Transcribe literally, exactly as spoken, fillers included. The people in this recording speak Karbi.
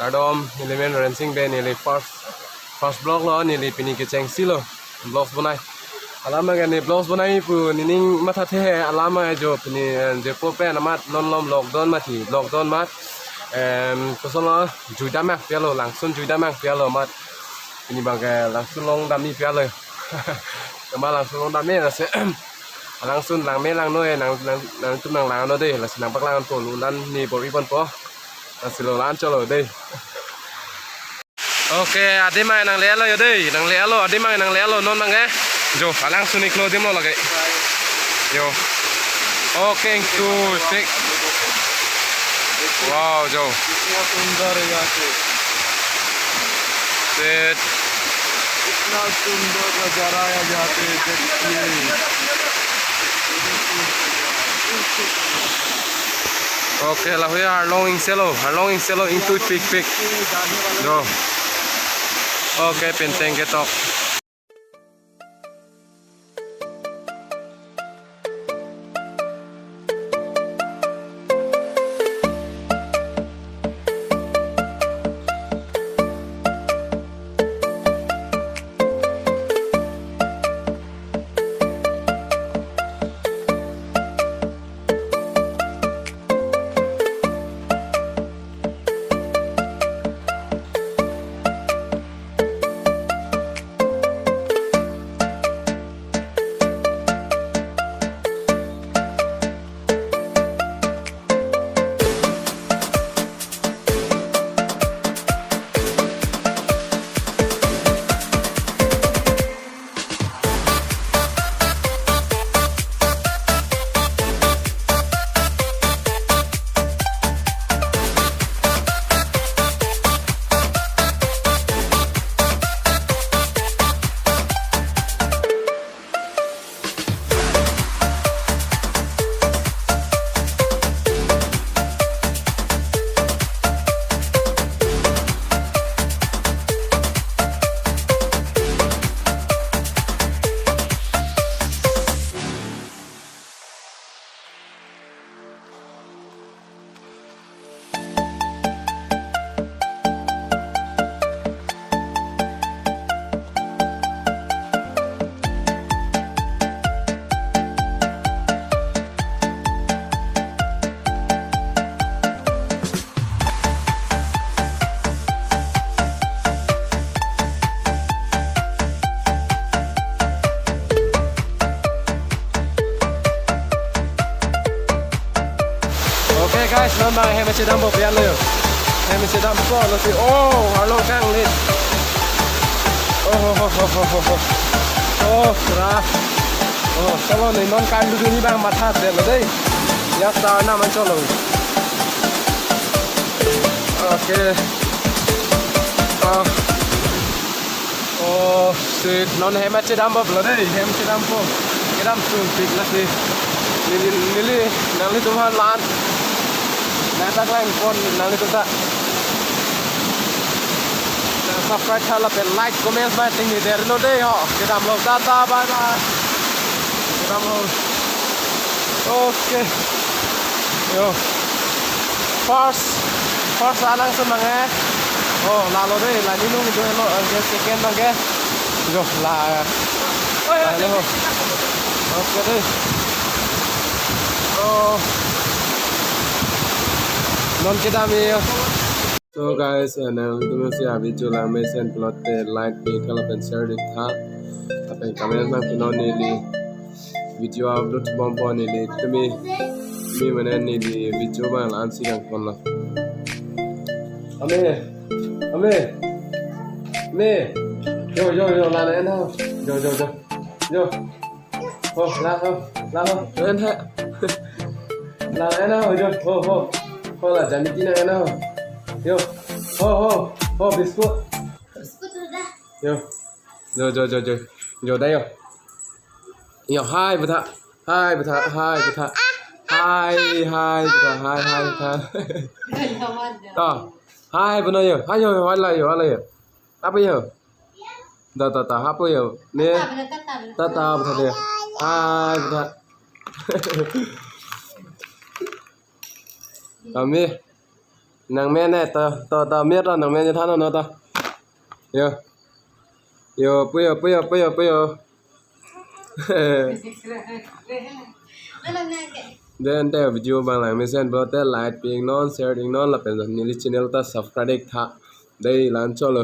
Kardom, neli men Rensing Bey, neli first, first vlog lo, neli pini kechengsi lo, vlogs bonai. Alam abangke ne vlogs bonai pu nening mathathe, alam abang jo pini, eh, je po pen amat non lom lockdown mati, lockdown mat, em, kosonlo, jui dam nangpilo, langsun jui dam nangpilo amat. Pini abangke langsun long damji pilo. Kema langsun long damji lasi. Langsun langme langnoi, nang, nang, nangtum nanglang non dei, lasi nangpaklang ponpo, non ne bor-i ponpo. Lasi lo lang cholo dei. Okay, adim abang nanglelo yo dei, nanglelo, adim abang nanglelo, non abangke. Jo, alangsun iklo adim lo lake. Jo. Okay, two, six. Wow, jo. कितना सुंदर है यहाँ पे। Set. कितना सुंदर नजारा है यहाँ पे, देखिए। Okay, la hui arlong ingse lo, arlong ingse lo, ingtui pikpik. Jo. Okay, pinteng ketok. Okay guys, non abang hem chedampo pian lo yo. Hem chedampo lo si. Oh, arlong kanglit. Oh, oh, oh, oh, oh, oh, oh. Oh, ra. Oh, cholo ne non kan duduni abang matha de lo dei. Ya sa na man cholo. Okay. Ah. Oh, shit. Non hem chedampo lo dei, hem chedampo. Kedam sungpik lasi. Neli, neli, nanglitum aphan lan. Nangpaklang pon nanglitum ta. Nang subscribe tha lapen like, comment, ba ting ni der lo dei ho. Kedam lo, tata, bye bye. Kedam lo. Okay. Yo. First, first alangsun abangke. Oh, lalo dei, la nilung do lo, eh, second abangke. Yo, la. Lalo. Okay dei. Oh. Non kedam yo. So guys, eh, nangtum si a video langmesen pulote like pi tha lapen share pi tha. Lapen comment nangpinon neli video upload bompo neli tumi tumi mane neli video abang la-an si kangponlo. Ame, ame, ame. Yo, yo, yo, la na en ho. Yo, yo, yo. Yo. Ho, la ho, la ho. En ha. La en ho, yo, ho, ho. Ho la jani ki na en ho. Yo. Ho, ho, ho, biscuit. Yo. Yo, yo, yo, yo. Yo, da yo. Yo, hi, pu tha. Hi, pu tha. Hi, pu tha. Hi, hi, pu tha. Hi, hi, pu tha. Ta. Hi, pu na yo. Hi, yo, hi, la yo, hi, la yo. Apa yo? Da, da, da, apa yo? Ne? Tata, pu tha de. Hi, pu tha. Kami. Nangmen eh, to, to, to, mir to, nangmen chethannon to. Yo. Yo, puyo, puyo, puyo, puyo. Dei, te video abang langmesen pulote like pi-iknon, share ik-non, lapen neli channel ta subscribe ik tha. Dei, la-an chotlo.